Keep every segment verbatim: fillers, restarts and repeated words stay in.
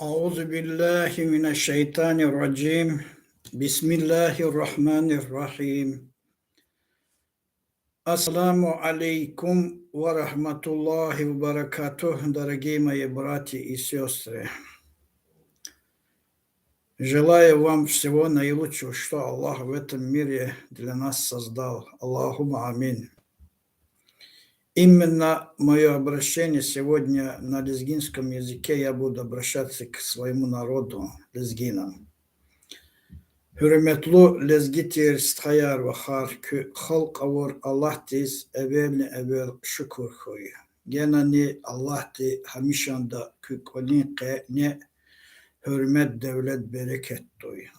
أعوذ بالله من الشيطان الرجيم. بسم الله الرحمن الرحيم. السلام عليكم ورحمة الله وبركاته, дорогие мои братья и сестры. Желаю вам всего наилучшего, что Аллах в этом мире для нас создал. Аллахумма амин. Именно моё обращение сегодня на лезгинском языке, я буду обращаться к своему народу, лезгинам. Гьуьрметлу лезги тир стхаяр-вахар, куь халкь авур Аллагьдиз эвелни эвел шукур хьуй. Генани Аллагьди гьамишанда куь кӀвалин къене гьуьрмет, девлет, берекат туй.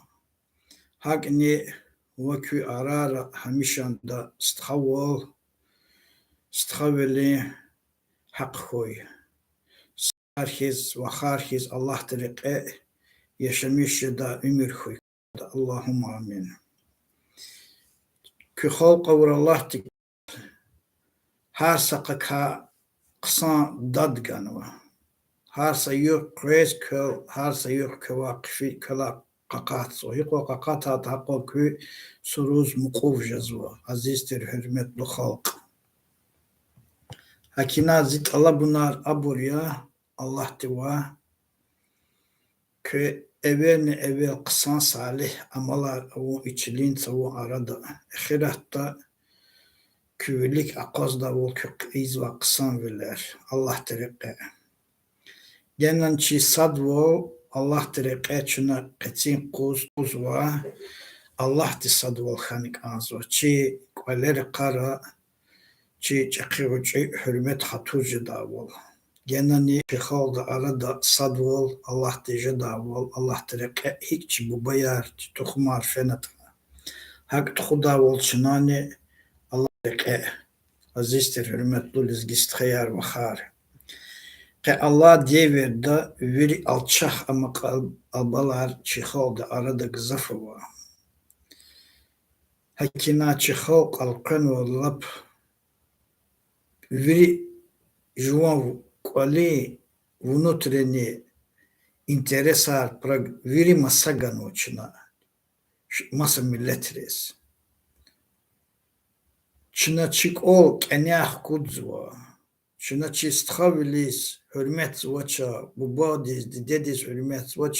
ГьакӀни ва куь арара гьамишанда стхавал, стхавилин гьахъ хьуй. Стхаяр хьиз, вахар хьиз Аллагьдин рекье яшамиш жедай уьмуьр хьуй. Аллахумма амин. Куь халкь авур Аллагьди гьар са къакай хъсан дад ганва. Гьар са югъ къвез квел, гьар са югъ квевай хъфи-, квелай къакъатзава. Гьикьван къакъатайтӀа, гьакьван куь суруз мукьув жезва, азиз тир гьуьрметлу халкь. ГьакӀ ина зи тӀалабунар абур я Аллагьдивай: куь эвелни эвел хъсан салигь амалар авун и чилин цавун арада, эхиратда куь вилик акъваздайвал куь ийизвай хъсанвилер Аллагьдин рекье. Генани чи садвал Аллагьдин рекье чна къенин юкъуз кьузва, Аллагьдин садвал хьана кӀанзава. Чи кӀвалера къара чи чӀехи-гъвечӀи гьуьрмет-хатур жедайвал. Генани чи халкьдин арада садвал Аллагьди жедайвал, Аллагьдин рекье гьикӀ чи бубаяр, чи тухумар фенатӀа, гьакӀ тухудайвал чнани Аллагьдин рекье, азиз тир гьуьрметлу лезги стхаяр-вахар. Къе Аллагьдин девирда вири алчах амакьаб-, амалар чи халкьдин арада гзаф ава. ГьакӀ ина чи халкь элкъвенва лап вири жуван кӀвалин внутренний интересар праг-, вири маса ганва чна, ш-, маса миллетриз. Чна чи кӀвал кӀаняй хкудзава. Чна чи стхавилиз гьуьрметзавач, бубадиз, дидедиз гьуьрметзавач,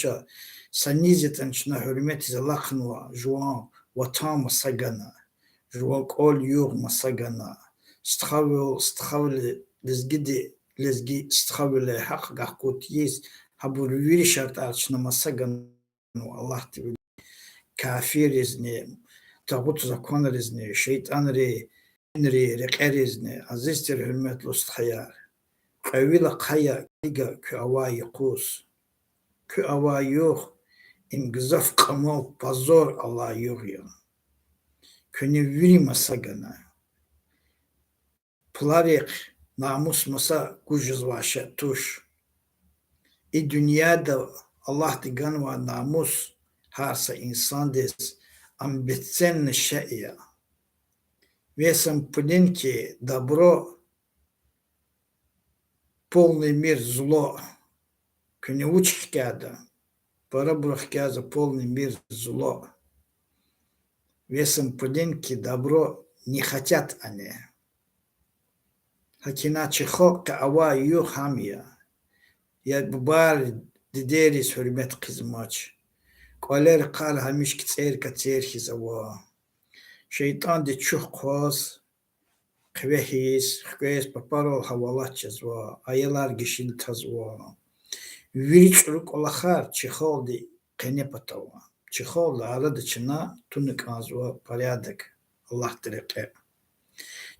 са низ ятӀани чна гьуьрметиз алахънава жуван ватан маса гана, жуван кӀвал-югъ маса гана, стхавил, стхавиле, лезгиди, лезги стхавиле гьахъ гахкут ийиз, гьабур вири шартӀар чна маса ганва Аллагьдин вилик, кафирризни, тагъут законризни, шейтӀанрин, жинрин рекьеризни, азиз тир гьуьрметлу стхаяр. Кьве вил ахъая килига куь авай юкъуз. Куь авай югъ им гзаф кьамал, позор алай югъ я. Куьне вири маса гана. Пуларихъ намус маса гуз жезвай шей туш. И дуьньяда Аллагьди ганвай намус гьар са инсандиз ам бесценный шей я. В этом пылинке добро, полный мир зло. Куьне вуч хкяда, парабур хкяза полный мир зло. В этом пылинке добро не хотят они. ГьакӀ ина чи халкь авай югъ гьам я. Я бубайри, дидейриз гьуьрмет хъийизмач. КӀвалера къара гьамиша кицӀер-кацер хьиз ава. ШейтӀандин чух хъваз, хъве хьиз, хквез папарал гьавалат жезва, аялар гишин тазва. Вири чӀуру кӀвалахар чи халкьдин къене патав ава. Чи халкьдин арада чна туна кӀанзава порядок, Аллагьдин рекье.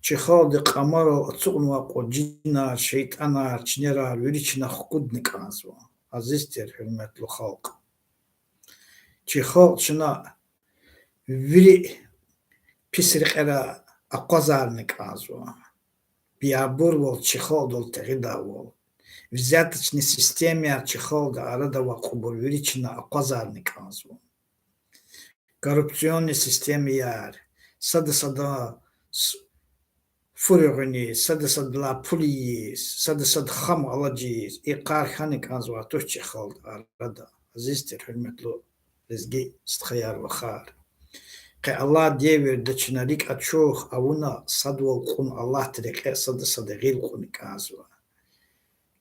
Чи халкьдин кьамарал ацукьнавай кьуд жинар, шейтӀанар, чинерар вири чна хкудна кӀанзава, азиз тир гьуьрметлу халкь. Чи халкь чна вири пис рекьера акъвазарна кӀанзава. Биябурвал чи халкьдал тегъидайвал. Взяточный системаяр чи халкьдин арада авай кьубур вири чна акъвазарна кӀанзава. Коррупционный системаяр, сада-садан с-, фу ругъуниз, сада садалай пул ийиз, сада сад хам алажиз, и кар хьана кӀанзавай туш чи халкьдин арада, азиз тир гьуьрметлу лезги стхаяр, вахар. Къе Аллагь девирда чна рикӀ ачух авуна, садвал кьун Аллагьдин рекье сада сада гъил кьуна кӀанзава.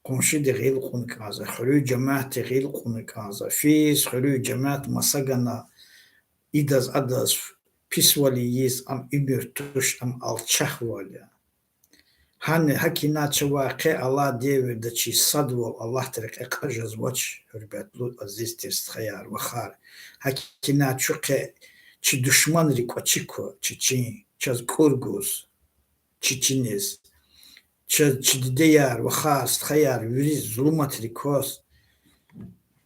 Къуншиди гъил кьуна кӀанзава, хуьруьн жемятди гъил кьуна кӀанзава. Физ хуьруьн жемят маса гана, идаз-адаз писвал ийиз, ам уьмуьр туш, ам алчахвал я. Гьана гьакӀ ина чавай къе Аллагь девирда чи садвал Аллагьдин рекье кьаз жезвач, гьуьрметлу азиз тир стхаяр, вахар. ГьакӀ ина чу къе чи душманри кӀвачи ква, чечин, чаз кӀур гуз, чечениз, чаз чи дидеяр, вахар, стхаяр вири зулуматрик кваз,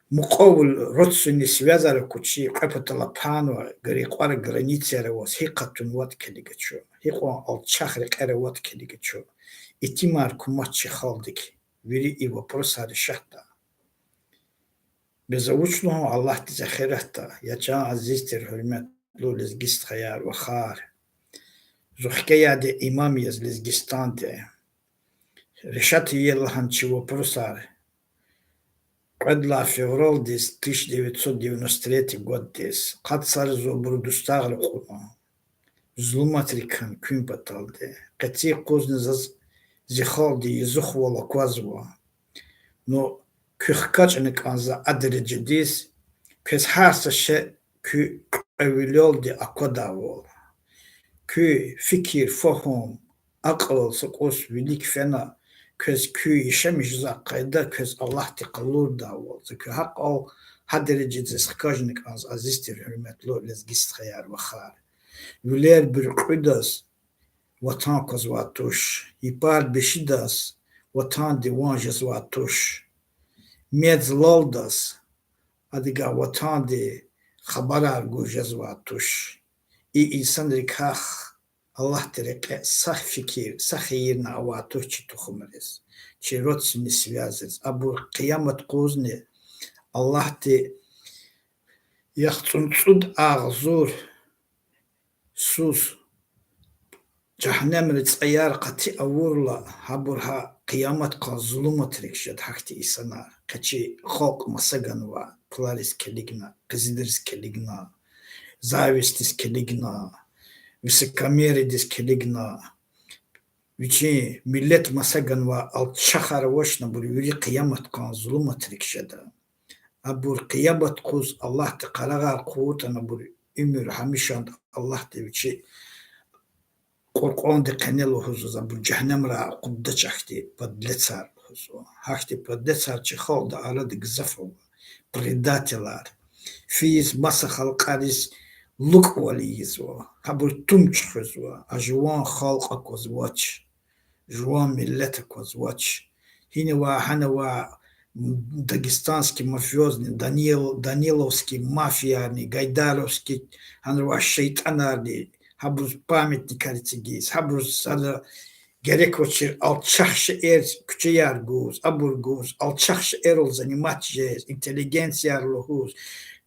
мукьвал родственный связар аквачир, кьве патал апанва, гьа рекьера границаяр аваз, гьикӀ къатунватӀа килига чун, гьикьван алчах рекьера аватӀа килига чун. Итимар кумач чи халкьдик, вири и вопросар решатда. Бес вуч лугьун, Аллагьдиз эхиратда, я чан азиз тир гьуьрметлу лезги стхаяр, вахар. Зи хкяяди имам яз Лезгистанда. Решат ийида лагьана чи вопросар. Кьвед лагьай февралдиз, тысяча девятьсот девяносто третий годдиз, къад йисар зун абурун дустагъра кьуна. Зулуматрик хьана куьн паталди. Къенин юкъузни заз зи халкьдин язухвал аквазва. Ну, куь хкажна кӀанзава а дережадиз, квез гьар са шей куь кьве вилелди аквадайвал. Куь фикир, фагьум, акьул са кӀус вилик фена, квез куь яшамиш жезвай къайда квез Аллагьди къалурдайвал. За куь гьакьул гьа дережадиз хкажна кӀанзава, азиз тир гьуьрметлу лезги стхаяр, вахар. Вилер буьркьуьдаз ватан квазвай туш, япар бешидаз ватандин ван жезвай туш, мез лалдаз адавай ватандин хабарар гуз жезвай туш. И инсанрикай Аллагьдин рекье са фикир, са хийирни авай туш чи тухумриз, чи родственный связриз. Абур къиямат къузни Аллагьди яхцӀурни цӀуд агъзур суз жагьаннамдин цӀаяр къати авурла, гьабур гьа къиямат къан зулуматрик жеда, гьахьтин инсанар. Къе чи халкь маса ганва, пулариз килигна, къизилриз килигна, завистдиз килигна, высокомериедиз килигна, вичин миллет маса ганвай алчахар авачни абур вири къиямат къан зулуматрик жеда. Абур къиямат къуз Аллагьди къарагъар хъувуртӀани, абур уьмуьр гьамишанда Аллагьди вичи Къуръандин къене лугьузва, абур жагьаннамрай акъуддач, ахьтин подлецар лугьузва. Гьахьтин подлецар чи халкьдин арада гзаф ава, предателар. Фейиз маса халкьариз лукӀвал ийизва, гьабур тум чуьхуьзва, а жуван халкь аквазвач, жуван миллет аквазвач. Гьинава, гьанава, дагестанский мафиозни, Данил-, даниловский мафиярни, гайдаровский, гьанава шейтӀанарни, гьабуруз памятникар эцигиз, гьабуруз сада герек авачир алчах шейэр, куьчеяр гуз, абур гуз, алчах шейэрал заниматься жез, интеллигенцияр лугьуз,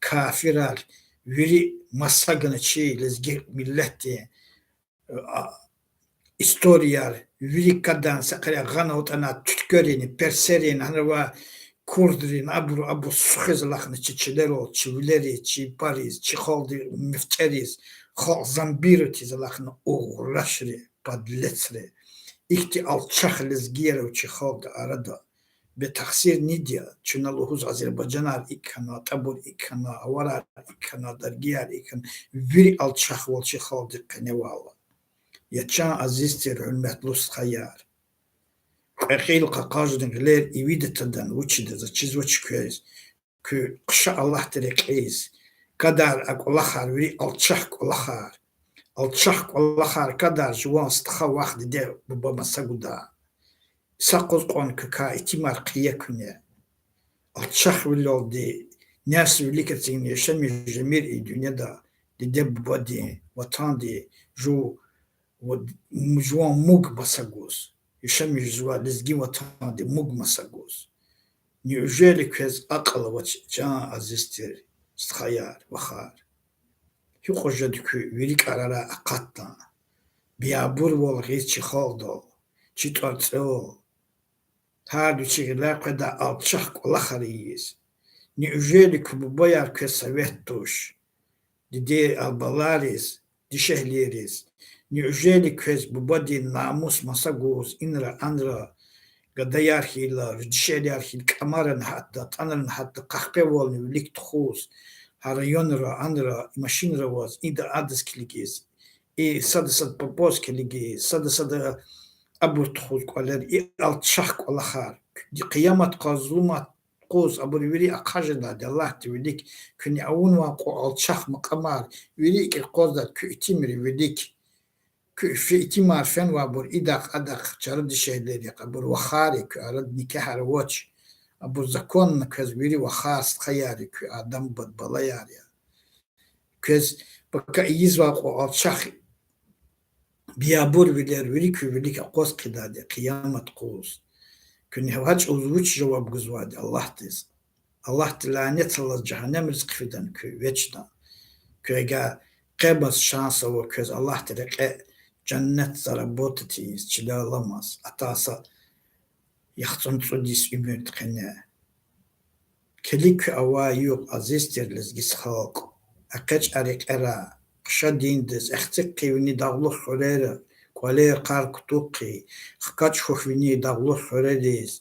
кафирар, вири маса гана чи лезги миллетдин историяр, вири кадан са къене гъана атӀана, туьркверини, персерини, гьанава курдрини, абуру, абур сухвез алахъна чи чилерал, чи вилериз, чи япариз, чи халкьдин мефтӀериз, халкь зомбировать ийиз алахъна угърашри, подлецри. Ихьтин алчах лезгияр ава чи халкьдин арада. Бес тахсир нидин я, чна лугьуз азербайжанар икӀ хьана, атӀабур икӀ хьана, аварар икӀ хьана, даргияр икӀ хьана, вири алчахвал чи халкьдин къеневал ава. Я чан азиз тир гьуьрметлу стхаяр, кьве кьил къакъажна гъилер ивида тадан вучида, заз чизвач квез, куь хъша Аллагьдин рекьиз, кадар а кӀвалахар, вири алчах кӀвалахар. Алчах кӀвалахар кадар жуван стха, вах, диде, буба маса гуда. Са къуз кьван квекай итимар хъия куьне. Алчахвилелди нефс вилик эцигна яшамиш жемир и дуьньяда, диде-бубадин, ватандин жув-, жуван муг маса гуз. Яшамиш жезвай лезги ватандин муг маса гуз. Неужели квез акьул авач, чан азиз тир стхаяр, вахар? Гьикьван жеда куьн вири кӀарарай акъатна? биябурвал гъиз чи халкьдал, чи тӀварцӀел, гьар вичихъ гъиляй къведай алчах кӀвалахар ийиз. Неужели куь бубаяр квез совет туш? Диде, а балайриз, дишегьлийриз, неужели квез бубадин намус маса гуз, инра-анра, гадаяр хьайила, дишегьлияр хьайила, кӀамарна гьатда, тӀанрна гьатда, къахпевални вилик тухуз, гьа районра, анра, машинра аваз, ида адаз килигиз, и сада-сада попоз килигиз, сада-сада абур тухуз кӀвалер, и алчах кӀвалахар. Къиямат къазлумат къуз абур вири ахъа жедайди Аллагьдин вилик, куьне авунвай кьван алчах макьамар вири икӀ къвезвайди куь итимрин вилик. Куь фи-, итимар фенвайбур идахъ-адахъ чара дишегьлийрихъ, абур вахари, куь арада никягьар авач. Абур законна квез вири вахар, стхаяр я, куь адан бубад балаяр я. Квез пака ийизвай кьван алчах биябурвилер вири куь вилик акъваз хъийидайди я къиямат къуз. Куьне гьа чӀавуз вуч жаваб гузвайди Аллагьдиз? Аллагьди лянет алаз жагьаннемриз хъфидани куьн вечно. Куьне къемаз шанс ава квез Аллагьдин рекье жаннет заработать ийиз, чилел аламаз, атана са яхцӀурни цӀуд йис уьмуьрдин къене. Килиг куь авай югъ, азиз тир лезги халкь. ЭкъечӀ а рекьера, хъша диндиз, эхцихъ хъийин вини дагълух хуьрера, кӀвалер, къар кутух хъий, хкаж хьухь вини дагълух хуьрериз,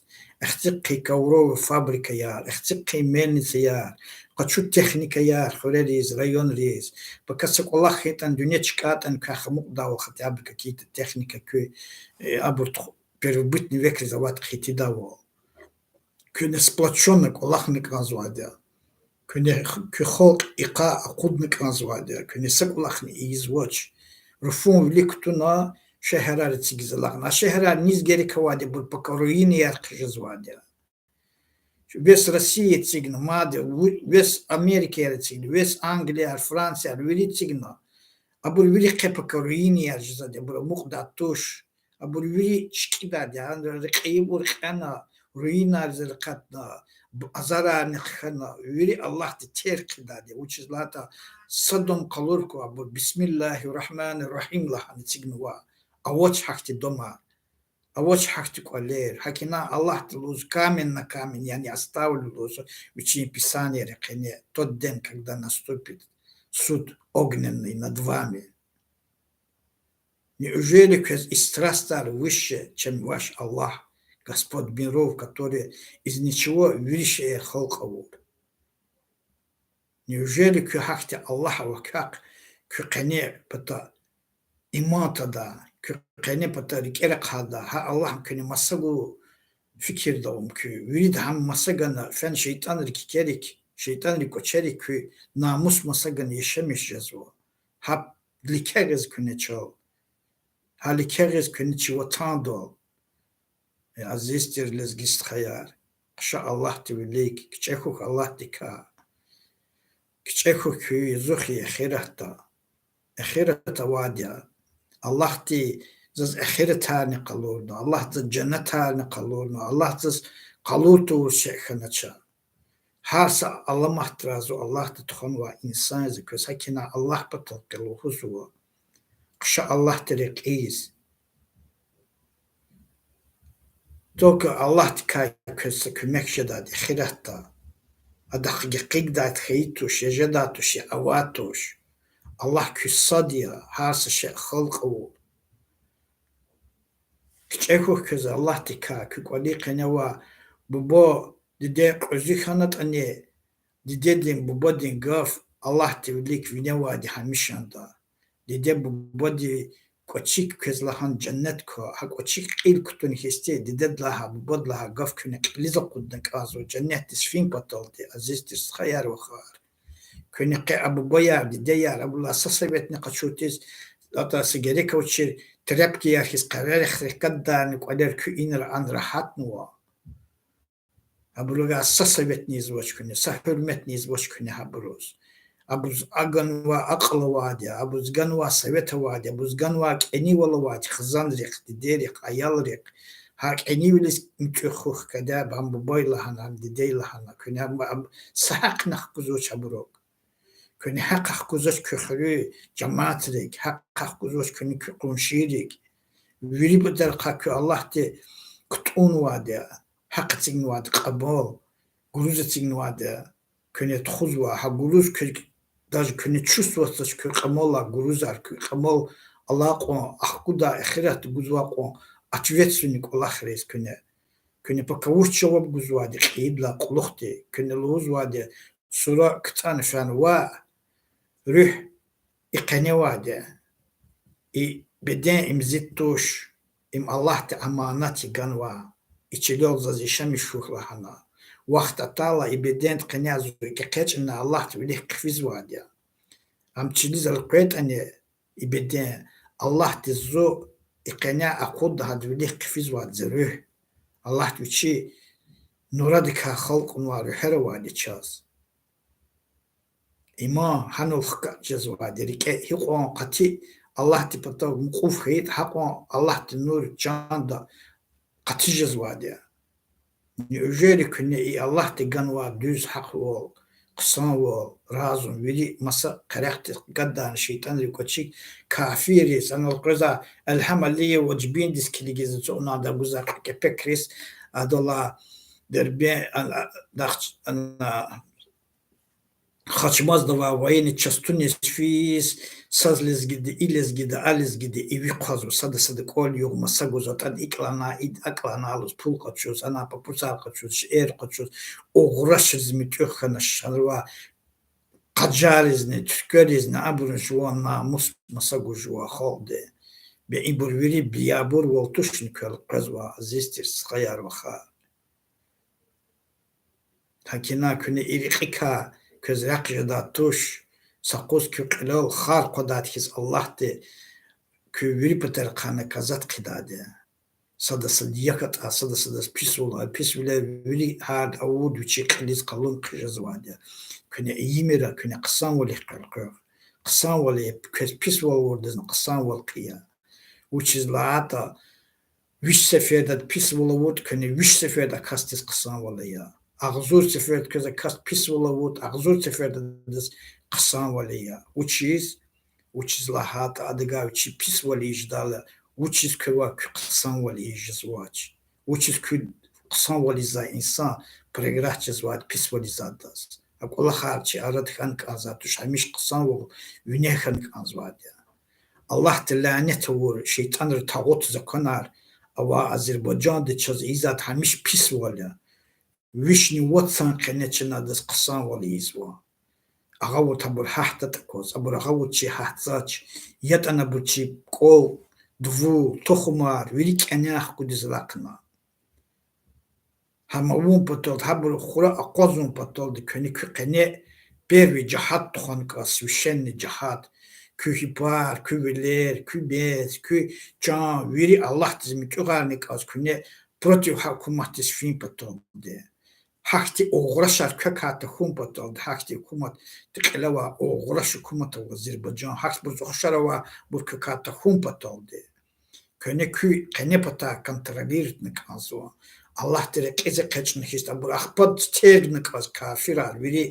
эхцихъ хъий ковровый фабрикаяр, эхцихъ хъий мельницаяр, къачу техникаяр хуьрериз, районриз. Пака са кӀвалах хьайитӀани, дуьнья чкӀайтӀани, квехъ амукьдайвал хотя бы какие-то техника куь, э, абур тух-, первобытный векриз авайди хъийидайвал. Куьне сплочённо кӀвалахна кӀанзавайди я. Куьне х-, куь халкь йикъа акъудна кӀанзавайди я. Куьне са кӀвалахни ийизвач. Руфун вилик кутуна, шегьерар эцигиз алакьна. А шегьерар низ герек авайди я, абур пака руинаяр хъжезвайди я. Весь Россия эцигна, мад, ву-, весь Америкаяр эцигна, весь Англияр, Францияр, вири эцигна. Абур вири къе пака руинаяр жезвайди я, абур амукьдай туш. Абур вири чкӀидайди я, гьанра рекье ибур кьена, руинайриз элкъвена, б-, азарарни хъхьана, вири Аллагьди терг хъийидайди я. Вучиз лагьайтӀа Содом къалур хьухь, абур بسم الله الرحمن الرحيم лагьана эцигнава. Авач гьахьтин домар, авач гьахьтин кӀвалер. ГьакӀ ина Аллагьди лугьуз камень на камень я не оставлю лугьуз вичин Писаниеда къене, тот день, когда наступит суд огненный над вами. Неужели квез и страстар выше, чем ваш Аллах, Господь миров, который из ничего вири шейэр халкь авур? Неужели куь гьахьтин Аллагь ава квехъ, куь къене пата иман тада, куь къене пата рикӀер ахъайда, гьа Аллагь куьне маса гун фикирда ам куь, вирида гьам маса гана, фена шейтӀанрин кикерик, шейтӀанрин кӀвачерик куь намус маса гана яшамиш жезва. Гьа ликягъиз куьне чал. Гьа ликягъиз куьне чи ватандал. Э, азиз тир лезги стхаяр, хъша Аллагьдин вилик, кичӀе хьухь Аллагьдикай. КичӀе хьухь куь юзух и эхиратда. Эхират авайди я. Аллагьди заз эхиратарни къалурна, Аллагьди заз жаннатарни къалурна, Аллагьди заз къалур тавур шей хьанач. Гьар са аламатра зун Аллагьди тухванвай инсан я, за квез гьакӀ ина Аллагь патал къе лугьузва. Хъша Аллагьдин рекьиз. Только Аллагьдикай квез са куьмек жедайди эхиратда. Адахъ гекъигдай хьайи туш, я жедай туш, я авай туш. Аллагь куь сад я, гьар са шей халкь авур. КичӀе хьухь квез Аллагьдикай, куь кӀвалин къене авай буба, диде кьуьзуь хьанатӀани, дидедин, бубадин гаф Аллагьдин вилик виневайди гьамишанда. Диде-бубадин кӀвачик квез лагьана жаннат ква, гьа кӀвачик кьил кутуна хьиз, дидед лагьай, бубад лагьай гаф куьне кьилиз акъудна кӀанзава жаннатдиз фин паталди, азиз тир стхаяр-вахар. Куьне къе а бубаяр, дидеяр, абурулай са советни къачуртӀиз, атӀа са герек авачир тряпкаяр хьиз къарагърихъ рекъеддарна кӀвалер куь инра-анра гьатнава. Абурувай са советни ийизвач куьне, са гьуьрметни ийизвач куьне гьабуруз. Абуруз ганвай акьул авайди я, абуруз ганвай совет авайди я, абуруз ганвай кӀанивал авайди я хизанрихъ, дидейрихъ, аялрихъ. Гьа кӀанивилиз муьтӀуьгъ хьухь кведай, гьам бубай лагьана, гьам дидей лагьана, куьне гьам, гьам са гьахъни хкузвач абурук. Куьне гьахъ ахквазвач куь хуьруьн жамаатрик, гьахъ ахквазвач куьне куь къуншийрик. Вири патарихъай куьн Аллагьди кутӀунвайди я, гьахъ эцигнавайди кьабул, гуруз эцигнавайди я. Куьне тухузвай гьа гуруз куь, даже куьне чувствоватьзавач куь кьамалай гурузар, куь кьамал алай кьван, ахкудай эхиратда гузвай кьван ответственный кӀвалахриз куьне. Куьне пака вуч жаваб гузвайди кьейидалай кьулухъди, куьне лугьузвайди, сура кцӀана фена ваъ, руьгь и къеневайди я. И беден им зид туш, им Аллагьди аманат я ганвай. И чилел заз яшамиш хьухь лагьана. Вахт атайла и беденди къене зун икӀ экъечӀна Аллагьди вилик хъфизвайди я. Ам чилиз элкъвейтӀани и беден, Аллагьди зун и къеняй акъудда гьада вилик хъфизвайди я зи руьгь. Аллагьди вичи нурадикай халкьнавай руьгьер авайди я чаз. Иман гьанал хкаж жезвайди я рикӀе, гьикьван къати Аллагьдин патав мукьув хьайитӀа, гьакьван Аллагьдин нур чанда къати жезвайди я. Неужели куьне и Аллагьди ганвай дуьз гьахъвал, хъсанвал, разум вири маса къерехдиз гадарна шейтӀанрин кӀвачик, кафирриз, анал къвезвай Эльгьам Алиеван жибиндиз килигиз, цӀуна ада гузвай кьве кепекриз, адалай Дербент, а, а, дахч-, ана, Хачмазда авай военный частуниз физ, са лезгиди, и лезгиди, а лезгиди иви хъвазва, сада-сада кӀвал-югъ маса гуз, атӀана икӀ лагьана, ида акӀ лагьана лугьуз пул къачуз, ана папуцар къачуз, шейэр къачуз, угърашриз муьтӀуьгъ хьана шанрва, къажаризни, туькверизни, абурун жуван намус маса гуз жуван халкьди. Бе ибур вири биябурвал тушни квел къвезвай, азиз тир стхаяр-вахар. ГьакӀ ина куьне и рекьикай квез рехъ жедай туш, са къуз куь кьилел хар хъвадайди хьиз Аллагьди куь вири патарихъай наказать хъийидайди я. Сада-садан як атӀай, сада-садаз писвал, писвилер вири гьарда авуд вичин кьилиз къалун хъжезвайди я. Куьне ийимир, куьне хъсанвалихъ элкъуьгъ. Хъсанвал я, квез писвал авурдазни хъсанвал хъия. Вучиз лагьайтӀа виш сеферда писвал авуртӀа, куьне виш сеферда а касдиз хъсанвал ая. Агъзур сеферда квез а касди писвал авуртӀа, агъзур сеферда адаз хъсанвал ая. Вучиз? Вучиз лагьайтӀа адавай вичи писвал ийиз жедайла, вучиз квевай куь хъсанвал ийиз жезвач? Вучиз куь хъсанвал ийизвай инсан преград жезвайди писвал ийизвайдаз? А кӀвалахар чи арада хьана кӀанзавай туш, гьамиша хъсанвал вине хьана кӀанзавайди я. Аллагьди лянет авур шейтӀанрин тагъут законар авай Азербайжанда чаз ийизвайди гьамиша писвал я. Вишни вад сан къене чна адаз хъсанвал ийизва. Агъавурд абур гьатдатӀа акваз, абур агъавурд чи гьатзавач, ятӀани абур чи кӀвал, дувул, тухумар, вири кӀаняй хкудиз алахъна. Гьам авун патал, гьабурун хура акъвазун паталди куьне куь къене первый жигьад тухвана кӀанзава, священный жигьад. Куь гьипар, куь вилер, куь мез, куь чан, вири Аллагьдиз муьтӀуьгъарна кӀанзава куьне против гьа гьукуматдиз фин паталди. Гьахьтин угърашар квекай тахьун паталди, гьахьтин гьукуматдин кьиле авай угъраш гьукумат ава Азербайжан, гьахьтинбуруз ухшар авайбур квекай тахьун паталди. Куьне куь къене патай контролировать авуна кӀанзава. Аллагьдин рекьиз экъечӀна хьиз, абур ахпа тергна кӀанзава кафирар, вири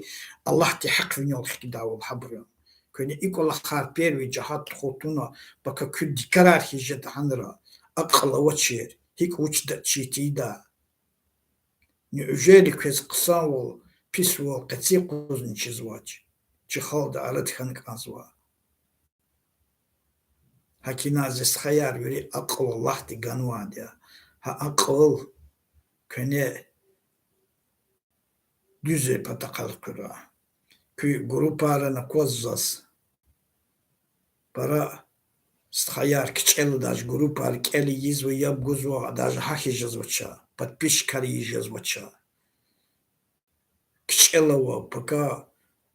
Аллагьдин гьахъ винел хкидайвал гьабуру. Куьне и кӀвалахар первый жигьад тухун тавуна, пака куь дикарар хьиз жеда гьанра, акьул авачир, гьикӀ вуч дач чи тийидай. Неужели квез хъсанвал, писвал къецин юкъузни чизвач? Чи халкьдин арада хьана кӀанзава. ГьакӀ ина, зи стхаяр, вири акьул Аллагьди ганвайди я. Гьа акьул куьне дуьз патахъ элкъуьра. Куь группайра аквазва заз. Пара стхаяр кичӀела даже группайра кӀел ийизва, яб гузва, даже гьахьиз жезвач, подписчикар ийиз жезвач. КичӀела ава, пака,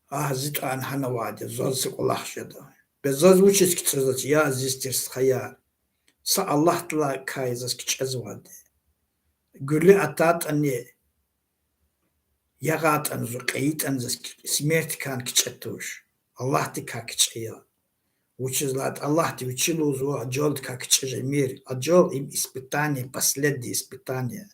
агь, зи тӀвар гьанавайди, заз са кӀвалах жеда. Бес заз вучиз кичӀезвач, я азиз тир стхаяр? Са Аллагьдилай квай заз кичӀезвайди. Гуьлле атайтӀани, ягъайтӀани, зун кьейитӀани заз ки-, смертькайни кичӀе туш. Аллагьдикай кичӀе я. Вучиз лагьайтӀа Аллагьди вичи лугьузва, ажалдикай кичӀе жемир. Ажал им испытание, последнее испытание.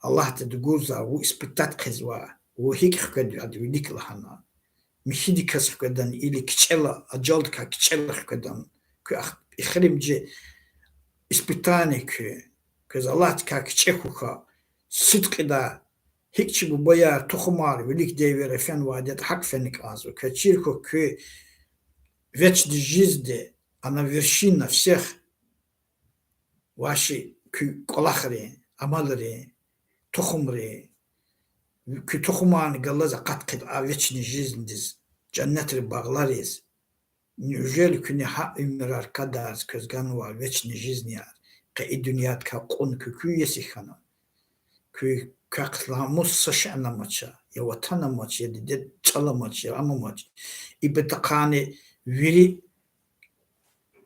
Аллагьди гузва, вун испытать хъийизва, вун гьикӀ хкведа гьада вилик лагьана. михьидаказ хкведани или кичӏела, ажалдикай кичӏела хкведани. Куь ах-, эхиримжи испытание куь, квез Аллагьдикай кичӏе хьухь, сидкьидай, гьикӏ чи бубаяр, тухумар вилик девирда фенвайди ятӏа гьакӏ фена кӏанзава. Квез чир хьухь, куь вечной жизньди, она вершина всех ваших, куь кӏвалахрин, амалрин, тухумрин, куь тухумарни галаз акъат хъийида а вечной жизньдиз, женнетри багълариз. Неужели куьне гьа уьмуьрар кадарз квез ганвай вечной жизньяр, къе и дуьньядикай кьуна куь куь иеси хьана? Куь, квехъ намус са шейни амач, я ватан амач, я диде чӏал амач, я ам амач. И патахъайни вири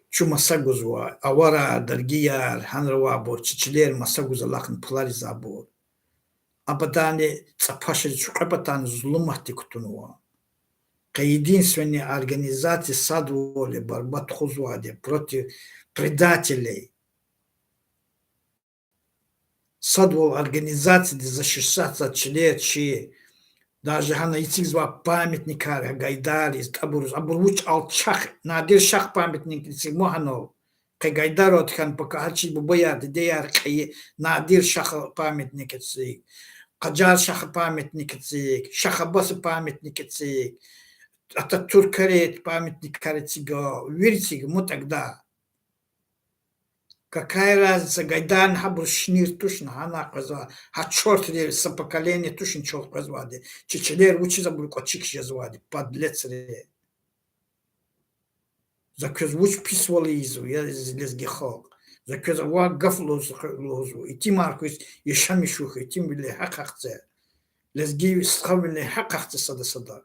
чун маса гузва, аварар, даргияр, гьанра авайбур, чи чилер маса гуз алахъна пулариз абур. А патани цӏапашриз чуькьве патани зулуматди кутунва. Къе единственный организация садвал я барбатӏ хузвайди против предателей. Садвал организациядиз защищаться чилер чи, даже гьана эцигзавай памятникар, гьа Гайдариз, тӏабуруз, абур вуч алчах, Надир шах памятник эцигмир гьанал. Къе Гайдаралди хьана пака гьа чи бубаяр, дидеяр кьейи, Надир шаха памятник эциг, Къажар шаха памятник эциг, Шах Аббаса памятник эциг, Ататюркари памятникар эциг, вири эциг, мутӏа гда. Какая разница, Гайдарни гьабуруз шинир тушни, гьана къвезвай, гьа чёртри са поколение тушни чал къвезвайди, чи чилер вучиз абуру кӏвачик жезвайди, подлецри. За квез вуч писвал ийизва, я зи лезги халкь? За квез авай гаф лугьуз-, лугьузва, итимар хьиз яшамиш хьухь, итимвилин гьахъ це. Лезги стхавилин гьахъ це сада-садак.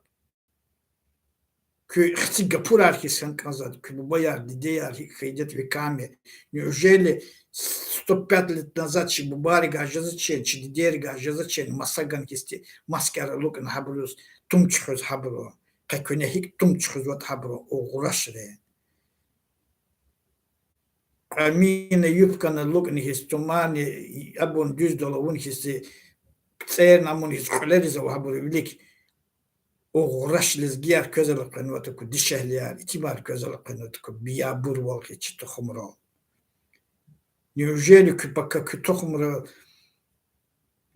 Куь хци гапурар хьиз хьана кӏанзавайди, куь бубаяр, дидеяр гьикӏ хьайиди ятӏа веками. Неужели сто пять лет назад чи бубайрикай жезвачир, чи дидейрикай жезвачир маса гана хьиз, маскаяр алукӏна гьабуруз, тум чуьхуьз гьабуру? Къе куьне гьикӏ тум чуьхуьзватӏа гьабуру, угърашри? Кьве мина юбкани алукӏна хьиз, тумарни абурни дуьздал авуна хьиз, цӏерни амуна хьиз кьуьлериз ава гьабуру вилик. Угъраш лезгияр квез элкъвенватӏа куь дишегьлияр, итимар квез элкъвенватӏа куь биябурвал гъиз чи тухумрал. Неужели куь пака куь тухумра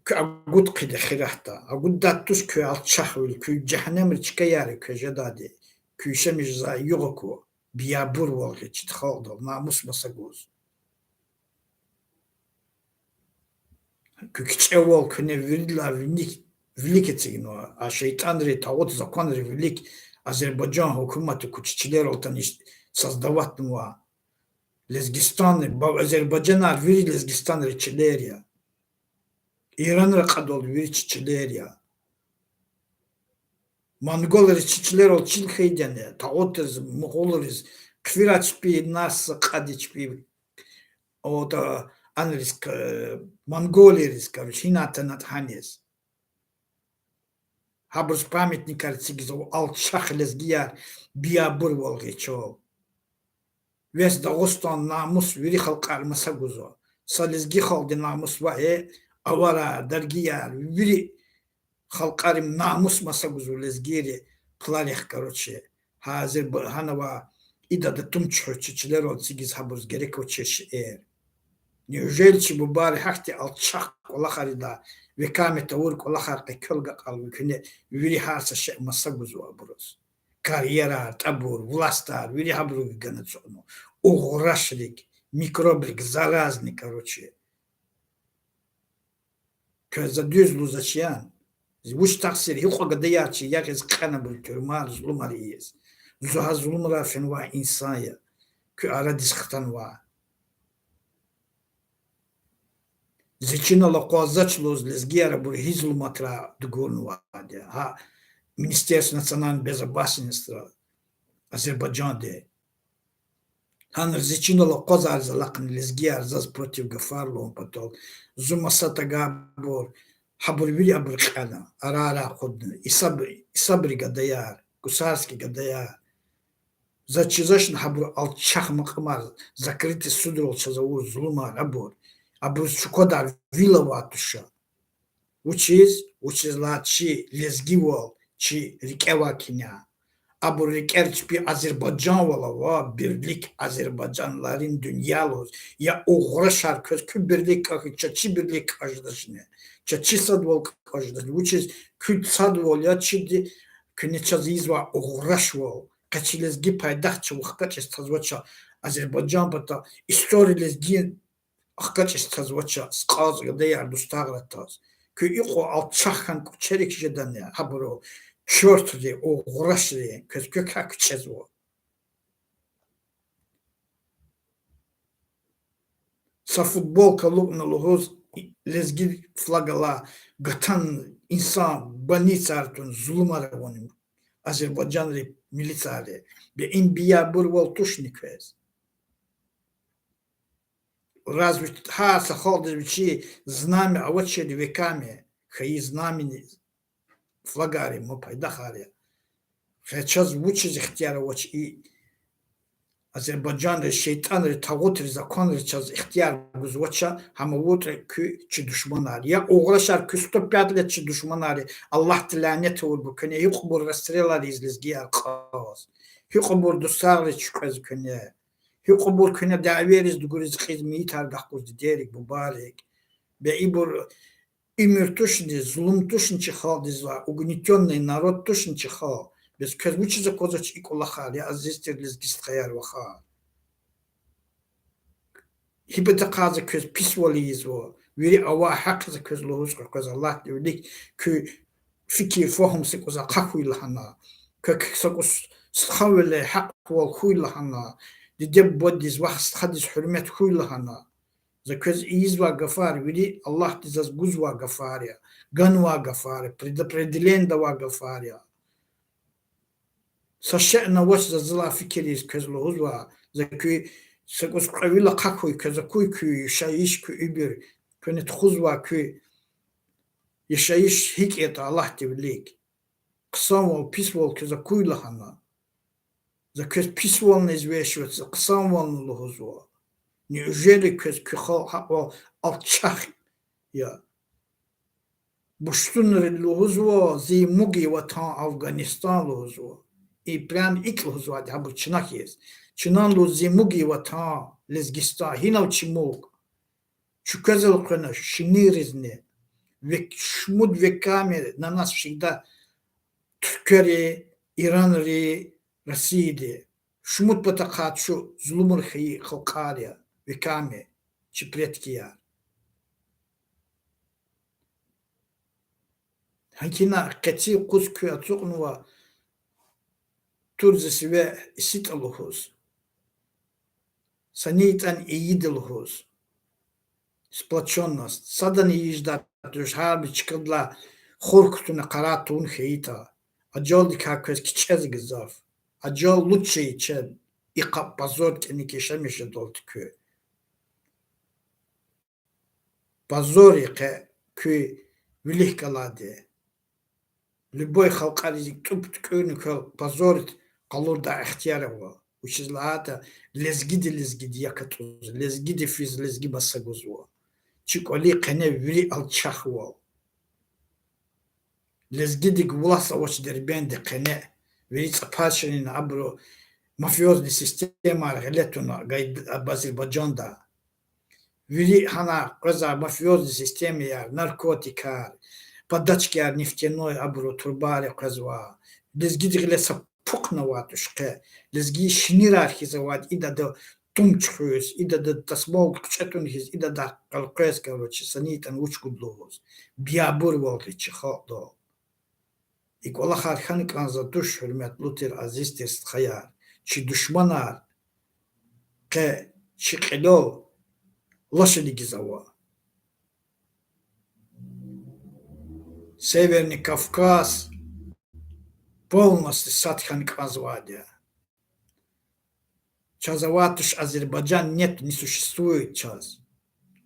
куь агуд хъийида эхиратда? Агуддай туш куь алчахвиле, куь жегьеннемри чкаяр я квез жедайди, куь яшамиш жезвай югъ аку, биябурвал гъиз чи халкьдал, намус маса гуз. Куь кичӏевал куьне виридалай вилик, вилик эцигнава, а шейтӏанри, тагъут законри вилик, Азербайжан гьукуматди куь чи чилерал атана создаватнава. Лезгистан, ба-, азербайжанар вири Лезгистанрин чилер я. Иранрин кьадал вири чи чилер я. Монголриз чи чилерал чил хьайиди яни, тагъутриз, мугъулриз, хъфирай чпи, нарсза кьади чпи, отӏа, анриз, к-, монголриз, короче, гьинай атанатӏа гьаниз. Гьабуруз памятникар эцигзава, алчах лезгияр, биябурвал гъиз чал. Весь Дагъустан намус вири халкьар маса гузва. Са лезги халкьдин намус ваъ, э, аварар, даргияр, вири халкьарин намус маса гузва лезгийри, пуларихъ, короче. Гьазир б-, гьанава идада тум чуьхуьз чи чилерал эцигиз гьабуруз герек авачир шейэр. Неужели чи бубайри гьахьтин алчах кӏвалахар ийида, веками тавур кӏвалахар къе квел агакьарла, куьне вири гьар са шей маса гузва абуруз. Карьерар, тӏабур, властар, вири гьабуруз гана ацукьнава. Угърашрик, микробрик, заразный, короче. Квез за дуьз лугьузвач яни? Вуч тахсир, гьикьван гадаяр чи ягъиз кьена абуру тюрьмада зулумар ийиз? Зун гьа зулумрай фенвай инсан я, куь арадиз хтанвай. Зи чинал акъваззавач лугьуз лезгияр абуру гьи зулуматрай дугурнавайди я. Гьа Министерство национальной безопасности Азербайжанди. Гьанра зи чинал акъвазарзава алахъна лезгияр заз против гафар лугьун патал. Зун маса тагайбур, гьабур вири абур кьена, арара акъудна. Исаб-, исабурун гадаяр, гусарский гадаяр. Заз чизвачни гьабуру алчах макьамар, закрытый судрал чаз авур зулумар абур. Абуруз чуквадар вил авай туш. Вучиз, вучиз лагьайтӏа чи лезгивал, чи рикӀе авай киня. Абур рикӀера чпи азербайжанвал ава, бирлик азербайжанлылар дуьнья лугьуз. Я угърашар квез куь бирлик кӀвачни, чаз чи бирлик кӀвачдачни, чаз чи садвал кӀвачдач. Вучиз куь садвал я чиди, куьне чаз ийизвай угърашвал. Къе чи лезги пайдах чавай хкажиз тазвач, Азербайжан патал история лезгийрин хкажиз тазвач, сказ гадаяр дустагъра таз. Куь икьван алчах хьана кӀвачерик жедани гьабуру, чёртри, угърашри, квез квекай кичӀезва. Са футболка алукӀна лугьуз, лезги флаг алай гатана инсан больницайра тун, зулумар авуна азербайжанрин милицияри. Бе им биябурвал тушни квез? Разве гьар са халкьдиз вичин знамя авачирди, веками, хьайи знамени, флагари, ма пайдахар я. Гьа чаз вучиз ихтияр авач и азербайжанри, шейтӀанри, тагъутри, законри чаз ихтияр гузвач, гьам авуртӀа куь чи душманар. Я угърашар, куь сто пять лет чи душманар я, Аллагьди лянет авурбур куьне, гьикьванбур расстрелар ийиз лезгияр кьаз, гьикьванбур дустагъриз чуькьвез куьне, гьикьванбур куьне дявейриз дугуриз кьиз, мейитар гахкуз дидейрик, бубайрик. Бе ибур уьмуьр тушни, зулум тушни чи халкьдиз, угнетённый народ тушни чи халкь? Бес квез вучиз аквазвач и кӀвалахар, я азиз тир лезги стхаяр, вахар? Гьи патахъай за квез писвал ийизва? Вири авай гьахъ за квез лугьуз къекъвез, Аллагьдин вилик, куь фикир-фагьум са кӀус ахъа хьуй лагьана, квек са кӀус стхавиле гьахъвал хьуй лагьана, диде-бубадиз, вах-стхадиз гьуьрмет хьуй лагьана. За квез ийизвай гафар вири Аллагьди заз гузвай гафар я, ганвай гафар я, предопределенида авай гафар я. Са шейни авач заз залай фикир ийиз квез лугьузва. За куь са кӀус кьве вил ахъа хьуй, квез акуй куь яшайиш, куь уьмуьр, куьне тухузвай куь яшайиш гьикӀ ятӀа, Аллагьдин вилик. Хъсанвал, писвал квез акуй лагьана. За квез писвални извещать, за хъсанвални лугьузва. Неужели квез куь халкь гьакьван алчах я? Буштунри лугьузва, зи мугин ватан Афгъанистан лугьузва. И прям икӀ лугьузвайди гьабур чна хьиз. Чна лугьуз зи мугин ватан Лезгистан, гьинав чи муг? Чуьквезал къвена шиниризни. Век-, шумуд веками на нас всегда туьквери, иранри, Россияди. Шумуд патахъай чун зулумар хьайи халкьар я, веками, чи предкияр. Гьакина къецин къуз куьн ацукьнава, тур зи сиве иситӀа лугьуз, санитӀани ийида лугьуз. Сплочённость. Садани ийидай туш, гьарбир чкадилай хур кутуна къарагъ тавун хьайитӀа. Ажалдикай квез кичӀезва гзаф. Ажал лучшее, чем и къаб позор кӀаник яшамиш жедалди куь. Позор я къе куь вилик галайди. Любой халкьариз тӀуб туькӀуьрна квел позорить къалурдай ихтияр ава. Вучиз лагьайтӀа лезгиди лезгиди як атӀузва, лезгиди физ лезги маса гузва. Чи кӀвалин къене вири алчахвал. Лезгидик власть авач Дербентдин къене, вири цӀапарчинин абуру мафиозный системаяр гъиле туна гайд-, аб-, Азербайжанда. Вири гьана къвезвай мафиозный системаяр, наркотикар, подачкаяр нефтяной, абуру трубаяр къвезва. Лезгиди гъиле са пукьни авай туш къе. Лезги шинирар хьиз авайди, идада тум чуьхуьз, идада дасмал хъчӀетун хьиз, идада къелкъвез, короче, санитӀани вуч гуда лугьуз. Биябурвалди чи халкьдал. И кӀвалахар хьана кӀанзавай туш, гьуьрметлу тир, азиз тир стхаяр, чи душманар къе чи кьилел лаш илигиз ава. Северный Кавказ полностью сад хьана кӀанзавайди я. Чаз авай туш Азербайджан, нет, не существует чаз.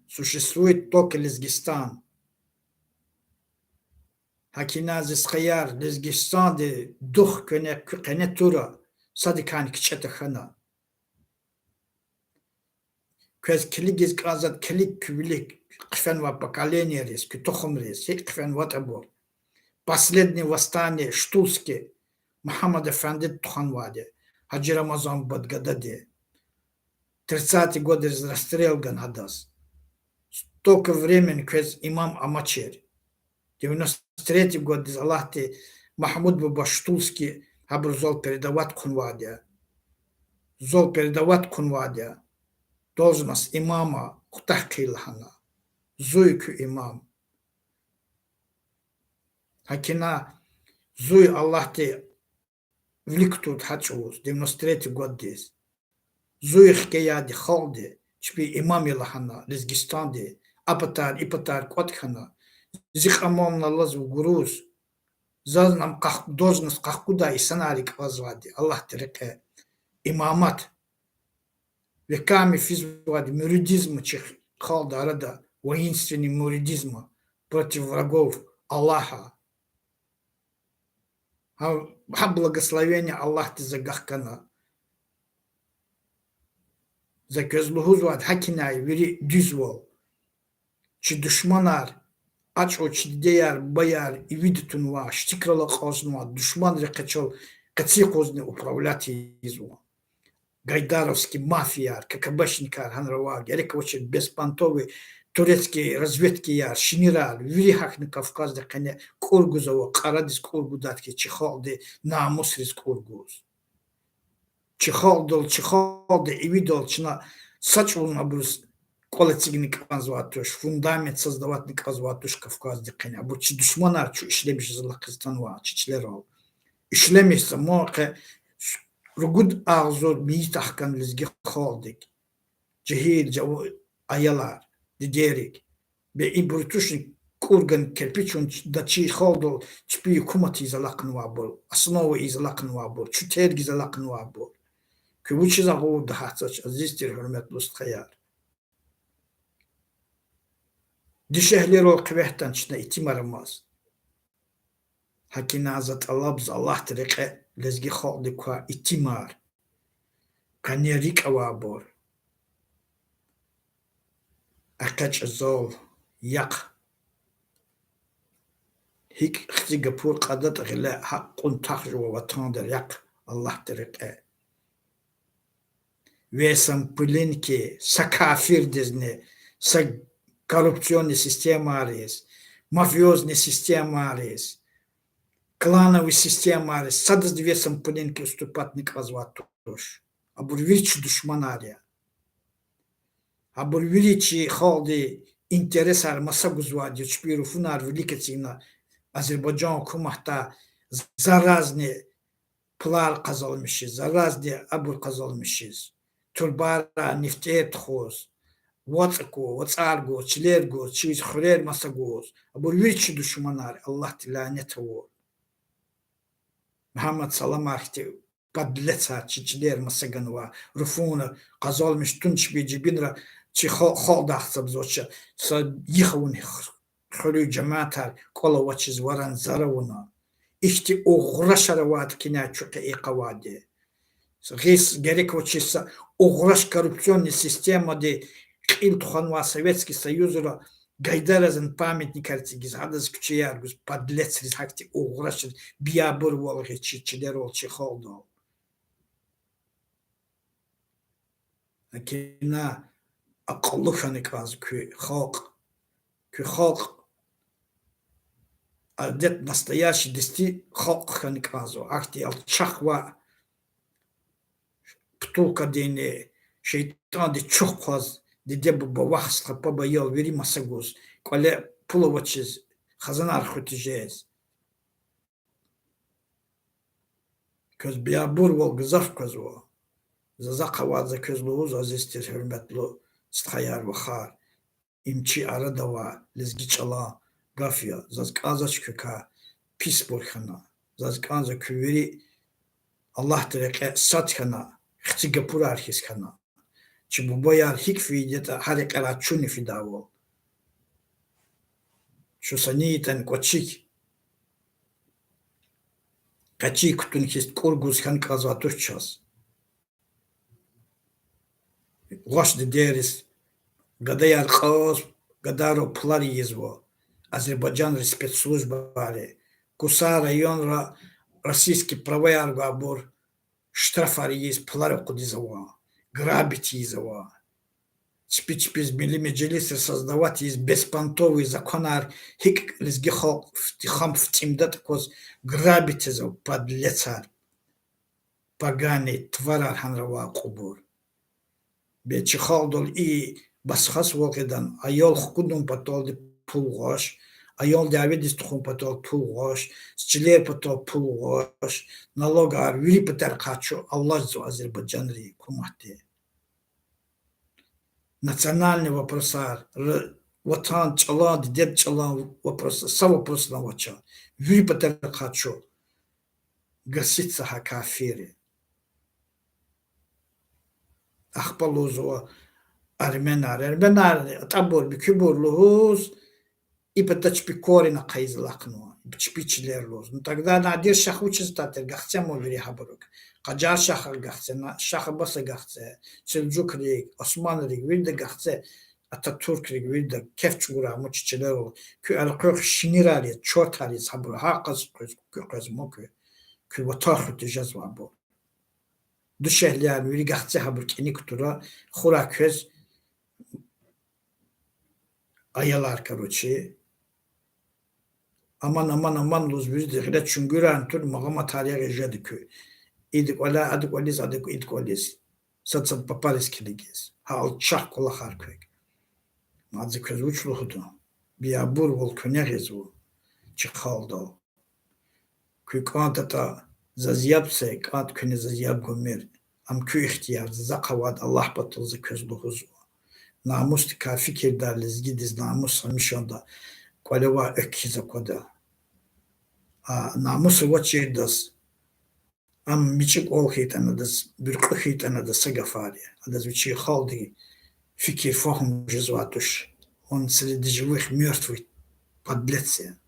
Существует только Лезгистан. Гьакина, зи стхаяр, Лезгистанди дух куьне, куь къене тура, садикайни кичӀе тахьана. Квез килигиз кӀанзавайди, килиг куь вилик хъфенвай поколениериз, куь тухумриз, гьикӀ хъфенватӀа абур. последнее восстание Штульский, Мугьаммад-эфендиди тухванвайди я, Гьажи Рамазан бубад гадади. Тридцатый годриз расстрел гана гьадаз. Столько времени квез имам амачир. Девяносто третий годдиз Аллагьди Магьмуд буба Штульский гьабур зал передавать хъувунвайди я. Зал передавать хъувунвайди я. Должность имама хутахъ хъийида лагьана. Зуй куь имам. ГьакӀ ина зуй Аллагьди вилик кутуртӀа гьа чӀавуз, девяносто третий годдиз. Зуй хкеяйди халкьди, чпи имам я лагьана, Лезгистанди, а патар, и патар кӀватӀ хьана, зи кьамални алаз вугуруз, зазни ам къах-, должность къахкъудай инсанар кӀвазвайди, Аллагьдин рекье, имамат. Веками физвайди муридизм чи халкьдин арада, воинственный муридизм против врагов Аллаха. Гьа, гьа благословение Аллагьди за гахкана. За квез лугьузвайди гьакӀ ина я вири дуьзвал. Чи душманар, а чӀавуз чи дидеяр, бубаяр ивида тунва, штикрал акьазнава, душманрин къецел, къецин къузни управлять ийизва. Гайдаровский мафияяр, КГБшникар гьанра авай, герек авачир беспонтовый турецкий разведкаяр, шинирар, вири гьахьна Кавказдин къене кӀур гузва, кьарадиз кӀур гудай хьиз, чи халкьдин намусриз кӀур гуз. Чи халкьдал, чи халкьдин ивидал чна са чӀавузни абуруз кӀвал эцигна кӀанзавай туш, фундамент создаватьна кӀанзавай туш Кавказдин къене. Абур чи душманар чун ишлемишиз алахъиз атанвай чи чилерал. Ишлемишиз ама къе ругуд агъзур мейит ахкана лезги халкьдик. Жегьил, жав-, аялар, дидейрик. Бес ибур тушни кӀур гана кирпич авуна чи халкьдал, чпи гьукумат ийиз алахънавайбур, основа ийиз алахънавайбур, чун терг ийиз алахънавайбур. Куьн вучиз агъурда гьатзавач, азиз тир гьуьрметлу стхаяр? Дишегьлийрал хъивегьтан чна итимар амаз. ГьакӀ ина за тӀалабзава Аллагьдин рекье лезги халкьдик квай итимар, къенин рикӀ авайбур экъечӀ зал, яхъ. ГьикӀ хци гапур кьадатӀа гъиле гьакьун тахъ жува ватандин рехъ Аллагьдин рекье. Вес ам пулинки са кафирдизни, са коррупционный системайриз, мафиозный системайриз, клановый системайриз, садазни вес ам пулинки уступатьна кӀанзавай туш. Абур вири чи душманар я. Абур вири чи халкьдин интересар маса гузвайди я, чпин руфунар вилик эцигна, Азербайжан гьукуматдай заразни пулар къазанмишиз, заразни абур къазанмишиз, турбайрай нефть тухуз, вацӀ аку, вацӀар гуз, чилер гуз, чиз хуьрер маса гуз, абур вири чи душманар, Аллагьди лянет авур. Мугьаммад Саламар хьтин подлецар чи чилер маса ганва, руфуна къазанмиш тун чпин жибинра, чи хал-, халкьдай гьисабзавач, са йиф авуна хуьруьн жемятар кӀвал авачиз варан зар авуна. Ихьтин угърашар авайди кьиляй чуьхъе икъавайди. Гъиз герек авачиз са угъраш коррупционный системади кьил тухванвай Советский Союзра Гайдаразан памятникар эцигиз, гьадаз куьчеяр гуз, подлецриз, гьахьтин угърашриз, биябурвал гъиз чи чилерал, чи халкьдал. ГьакӀ ина акьуллу хьана кӀанзава куь халкь, куь халкь, адет настоящий дестин халкь хьана кӀанзава, гьахьтин алчах ваъ, путулкадини, шейтӀанди чух хъваз, диде-буба, вах стха, паб, аял вири маса гуз, кӀвале пул авачиз, хизанар хуьтуьз жез. Квез биябурвал гзаф къвезва. Заз ахъайвал за квез лугьуз, азиз тир гьуьрметлу стхаяр, вахар, им чи арада авай лезги чӀалан гаф я. Заз кӀанзавач квекай писбур хьана. Заз кӀанзава куьн вири Аллагьдин рекье сад хьана, хци гапурар хьиз хьана. Чи бубаяр гьикӀ фейиди ятӀа, гьа рекьерай чунни фидайвал. Чун са ни ятӀани кӀвачик, къецин кутун хьиз кӀур гуз хьана кӀанзавай туш чаз. Гъваш дидейриз гадаяр кьаз, гадайрал пулар ийизва, Азербайжанрин спецслужбайри, Куса районра российский праваяр гвайбур штрафар ийиз, пулар акъудиз ава, грабить ийиз ава. Чпи чпиз Милли Межлисра создавать ийиз беспонтовый законар, гьикӀ лезги халкь фти-, хам фтӀимдатӀа кваз грабить ийиз ава, подлецар, поганый тварар гьанра авай кьванбур. Бес чи халкьдал и басхасвал гъидан, аял хкудун паталди пул гъваш, аял дяведиз тухун патал пул гъваш, чилер патал пул гъваш, налогар, вири патарихъай чу алажзава азербайжанрин гьукуматди. Национальный вопросар, р-, ватан чӀалан, дидед чӀалан вопрос, са вопросни авачир. Вири патарихъай чу гаситзава гьа кафирри. Ахпа лугьузва арменар, арменар, атӀабур, муькуьбур лугьуз, и пата чпи корень ахъайиз алахънава, чпи чилер лугьуз. Ну, тогда Надир шах вучиз атайтӀа, гахце ман вири гьабурук. Къажар шах гахце, на-, Шах Аббас гахце, селжукрик, османрик, вирида гахце, ататуркрик, вирида кеф чӀугурай ман чи чилерал. Куь элкъуьгъ шинирар яз, чёртар яз гьабуру, гьа къаз къвез, куь къвез ман куь. Куь ватан хуьтуьз жезвайбур. Душегьлияр вири гахце гьабур кӀаник кутура, хурай квез аялар, короче. Аман, аман, аман лугьуз виридаз гъиле чуьнгуьрарни тур, магъаматар ягъиз жеда куь. Ида кӀваляй ада кӀвализ, ада кӀва-, ида кӀвализ. Сад-сад папариз килигиз. Гьа алчах кӀвалахар квек. Мад за квез вуч лугьуда? Биябурвал куьне гъизва, чи халкьдал. Куьн кӀантӀа атӀа заз яб це, кӀантӀ куьне заз яб гумир. Ам куь ихтияр, заз ахъа авайди Аллагь патал за квез лугьузва. Намусдикай фикирдай, лезгидиз намус гьамишанда кӀвале авай экв хьиз аквада. А намус авачирдаз, ам мичӀи кӀвал хьайитӀани адаз, буьркьуь хьайитӀани адаз са гафар я. Адаз вичин халкьдин фикир фагьум жезвай туш. Он среди живых мёртвый подлец я.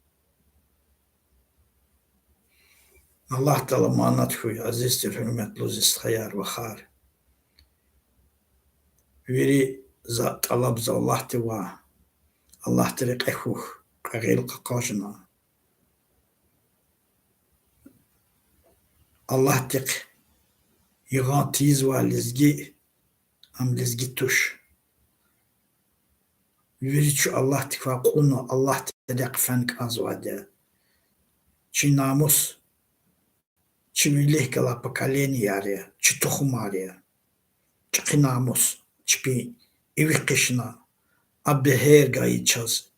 Аллагь Таала аманат хьуй, азиз тир гьуьрметлу зи стхаяр, вахар. Вири за тӀалабзава Аллагьдивай, Аллагьдин рекье хьухь, кьве гъил къакъажна. Аллагьдихъ йигъан тийизвай лезги, ам лезги туш. Вири чу Аллагьдихъ квай кьуна, Аллагьдин рехъ фена кӀанзавайди я. Чи намус чи вилик галай поколенияр я, чи тухумар я. ЧӀехи намус чпин иви хъийизна, а бегьер гайи чаз.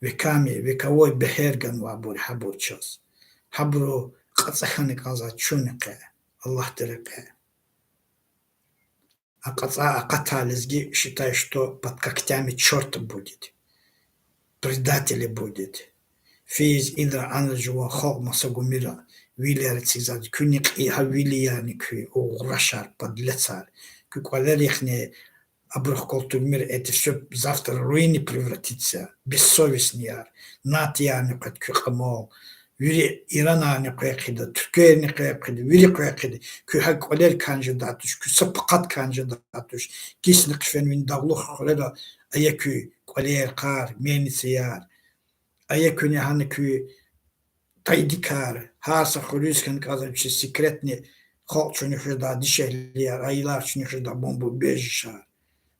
Веками, вековой бегьер ганвайбур гьабур чаз. Гьабуру кьацӀа хьана кӀанзавай чунни къе, Аллагьдин рекье. А кьацӀай акъатай лезги считай, что под когтями чёрта будет, предатели будет. Фейиз инра-анра жуван халкь маса гумира, вилияр эцигзавайди, куьнни кьий гьа вилиярни куь, угърашар, подлецар. Куь кӀвалерихъни абурухъ калтурмир, это всё завтра в руины превратится, бессовестныяр. НАТОярни къведа куь кьамал, вири иранарни къвехъида, туьрквейрни къвехъида, вири къвехъида. Куь гьакӀ кӀвалер кӀан жедай туш, куь са пакад кӀан жедай туш. Кисни хъфена вини дагълух хуьрера, ая куь кӀвалер, къар, мельницаяр. Ая куьне гьана куь тайдикар, гьар са хуьруьз хьана кӀанзавай чи секретни, халкь чуьнуьх жедай дишегьлияр, аялар чуьнуьх жедай бомбоубежищар.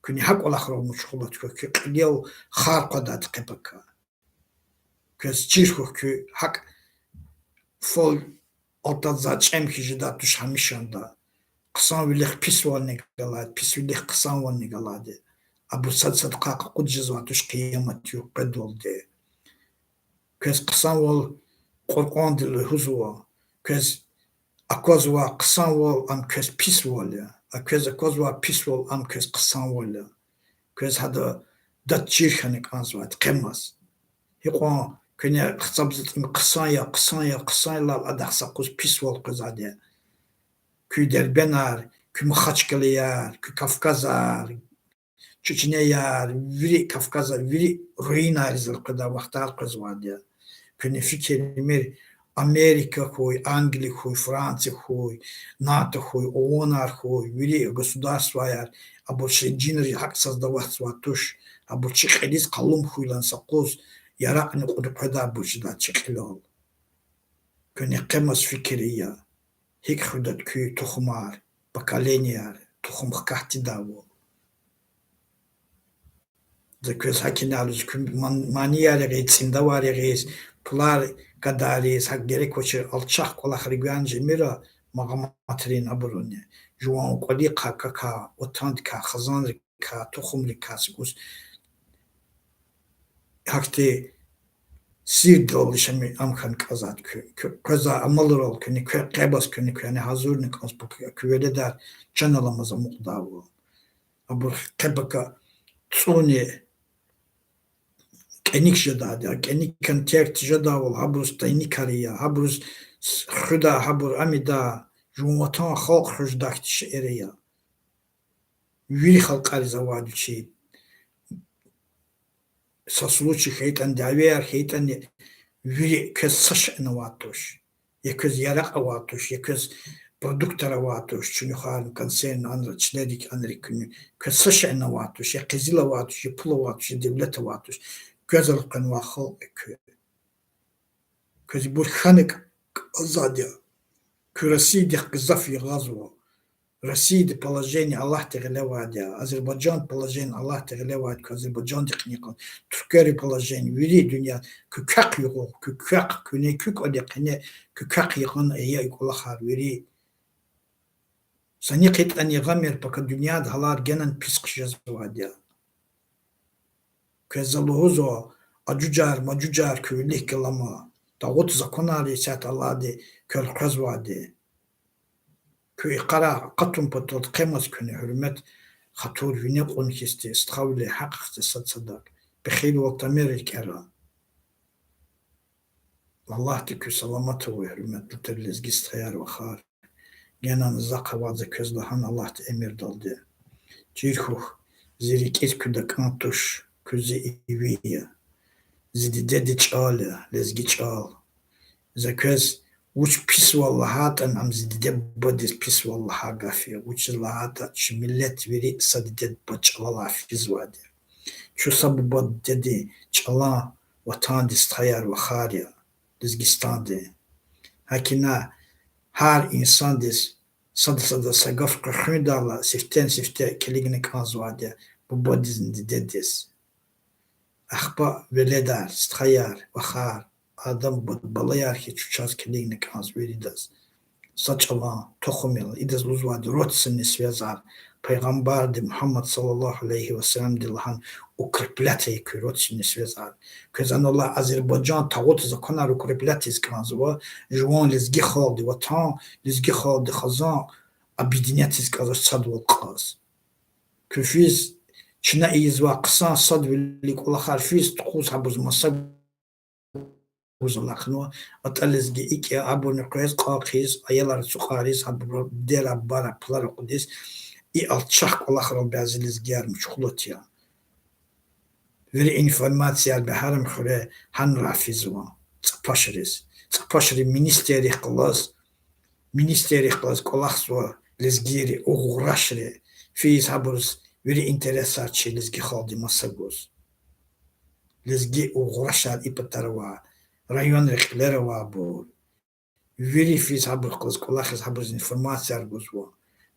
Куьне гьа кӀвалахрал машгъул ава, куь кьилел хар къвадайди къе-пака. Квез чир хьухь, куь гьакӀ фал алтадзавай чӀем хьиз жедай туш гьамишанда. Хъсанвилихъ писвални галайди, писвилихъ хъсанвални галайди. Абур сад-садахъай къакъуд жезвай туш къиямат югъ къведалди. Квез хъсанвал Къуръанди лугьузва, квез аквазвай хъсанвал ам квез писвал я, а квез аквазвай писвал ам квез хъсанвал я. Квез гьада дад чир хьана кӀанзавайди къемаз. Гьикьван куьне хцабзатӀа им хъсан я, хъсан я, хъсан я лагьайла, адахъ са юкъуз писвал къвезвайди я. Куь Дербентар, куь Махачкъалаяр, куь Кавказар, Чечняяр, вири Кавказар, вири руинаризал къведай вахтар къвезвайди я. Куьне фикирмир, Америка хьуй, Англия хьуй, Франция хьуй, НАТО хьуй, ООНар хьуй, вири государствояр, абур чи жинри гьакӀ создаватзавай туш, абур чи кьилиз къалум хьуй лагьана са юкъуз, яракьни кьуна къведайбур жедай чи кьилел. Куьне къемаз фикир ая, гьикӀ хуьдатӀа куь тухумар, поколенияр, тухум хкатдайвал. За квез гьакӀ ина лугьуз, куь ман-, манияр ягъиз, цӀиндавар ягъиз, пулар гадариз, гьакӀ герек авачир алчах кӀвалахрик гван жемира, магъаматрин абуруни. Жуван кӀвалихъай, какахъай, ватандикай, хизанрикай, тухумрикай са кӀус гьахьтин сирдал яшамиш ам хьана кӀанзавайди куь, куь къвезвай амалрал куьне, кве къебаз куьне, куьне гьазурна кӀанз пака куь веледар чан аламаз амукьдайвал. Абур къе-пака цӀуни кӀаник жедайди я, кӀаник контент жедайвал, гьабуруз тайникар ая, гьабуруз с-, хуьда, гьабур амида, жуван ватан халкь хуьждайди шейэр ая. Вири халкьариз авайди чи. Са случай хьайитӀани, дявеяр хьайитӀани, вири квез са шейни авайди туш. Я квез яракь авайди туш, я квез продуктар авайди туш, чуьнуьхарни, консервни, анра, чилерик, анрик куьнуь. Квез са шейни авайди туш, я къизил авайди туш, я пул авайди туш, я девлет авайди туш. Квез элкъвенвай халкь я куь. Квез ибур хьана кӀанзавайди я. Куьн Россиядихъ гзаф ягъазва. Россиядин положение Аллагьди гъиле авайди я. Азербайжандин положение Аллагьди гъиле авайди я, куь Азербайжандихъни кьван. Туьркерин положение, вири дуьнья, куь квехъ югъугъ, куь квехъ, куьне куь кӀвалихъ гьине, куь квехъ ягъана ая и кӀвалахар вири. Са ни хьайитӀани гъамер, пака дуьньяда гьалар генани пис хъжезвайди я. Квез за лугьузва, ажужар-мажужар куь вилик галама, тагъут законар исятда Аллагьди квел къвезвайди. Куьн йикъара акъатун патал къемаз куьне гьуьрмет, хатур вине кьун хьиз ти, стхавиле гьахъ хьиз сад-садак. Пехилвал тамир рикӀера. Аллагьди куьн саламат авуй, гьуьрметлу тир лезги стхаяр-вахар. Генани захъ аваз за квез лагьана Аллагьдин эмирдалди. Чир хьухь, зи рикӀиз куьн такӀан туш, куьн зи иви я. Зи дидедин чӀал я, лезги чӀал. За квез вуч писвал лагьайтӀани, ам зи диде-бубадиз писвал лагьай гаф я. Вучиз лагьайтӀа чи миллет вири са диде-бубадин чӀалалай физвайди я. Чун са буба-дидедин чӀалан ватандин стхаяр-вахар я, Лезгистандин. ГьакӀ ина гьар инсандиз сада-садаз са гаф къе хуьндайла, сифтени-сифте килигна кӀанзавайди я бубадизни дидедиз. Ахпа веледар, стхаяр, вахар, адан ба-, балаяр хьиз чун чаз килигна кӀанзава виридаз. Са чӀалан, тухумил, идаз лугьузвайди родственный связар, Пайгъамбарди Мугьаммад صلى الله عليه وسلمди лагьана укреплять ая куь родственный связар. Квез анал алай Азербайжан тагъут законар укреплять ийиз кӀанзава, жуван лезги халкьдин ватан, лезги халкьдин хизан объединять ийиз кӀанзава садвал кьаз. Куь физ чна ийизвай хъсан садвилин кӀвалахар физ тухуз гьабуруз маса гуз алахънава, атӀа лезги икӀ я, абурни къвез кьван хъийиз, аялар ацукьариз, гьабуру дидера, бубара пулар акъудиз, и алчах кӀвалахрал бязи лезгияр мучхулат я. Вири информацияр Бегьарам хуьре гьанра физва, цӀапашриз. ЦӀапашри министеррихъ галаз, министеррихъ галаз кӀвалахзава лезгийри, угърашри, физ гьабуруз вири интересар чи лезги халкьдин маса гуз. Лезги угърашар и патара ава, районрин кьилера авайбур. Вири физ гьабурухъ галаз кӀвалахиз, гьабуруз информацияр гузва.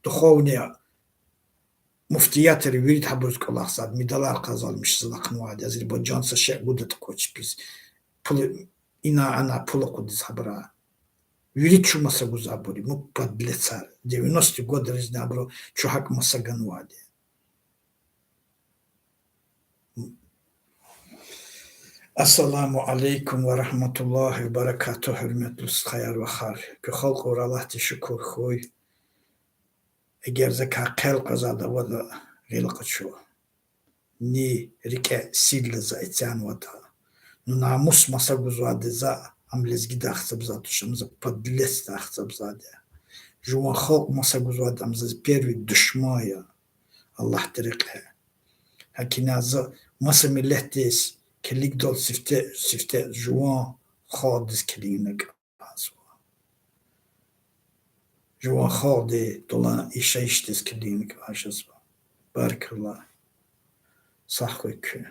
Духовный муфтиятри вирида гьабуруз кӀвалахзавайди, медалар кьазвайди, мишиз алахънавайди, Азербайжан са шей гудатӀа квач пис. Пул, ина-ана пул акъудиз гьабура. Вири чун маса гузвайбур я, муькъ подлецар. Девяностые годризни абуру чун гьакӀ маса ганвайди. السلام عليكم ورحمة الله وبركاته, гьуьрметлу стхаяр-вахар. Куь халкьавра Аллагьдиз шукур хьуй. Эгер закай хъел къвезвайди аватӀа, гъил къачу. Ни рикӀе сила за эцянватӀа. Ну намус маса гузвайди за ам лезгидахъ гьисабзавайди туш, ам за подлецдахъ гьисабзавайди я. Жуван халкь маса гузвайди ам за первый душман я Аллагьдин рекье. ГьакӀ ина за маса миллетдиз килигдал сифте, сифте жуван халкьдиз килигна кӀанзава. Жуван халкьдин дулан яшайишдиз килигна кӀан жезва. Баркалла. Сагъ хьуй куьн.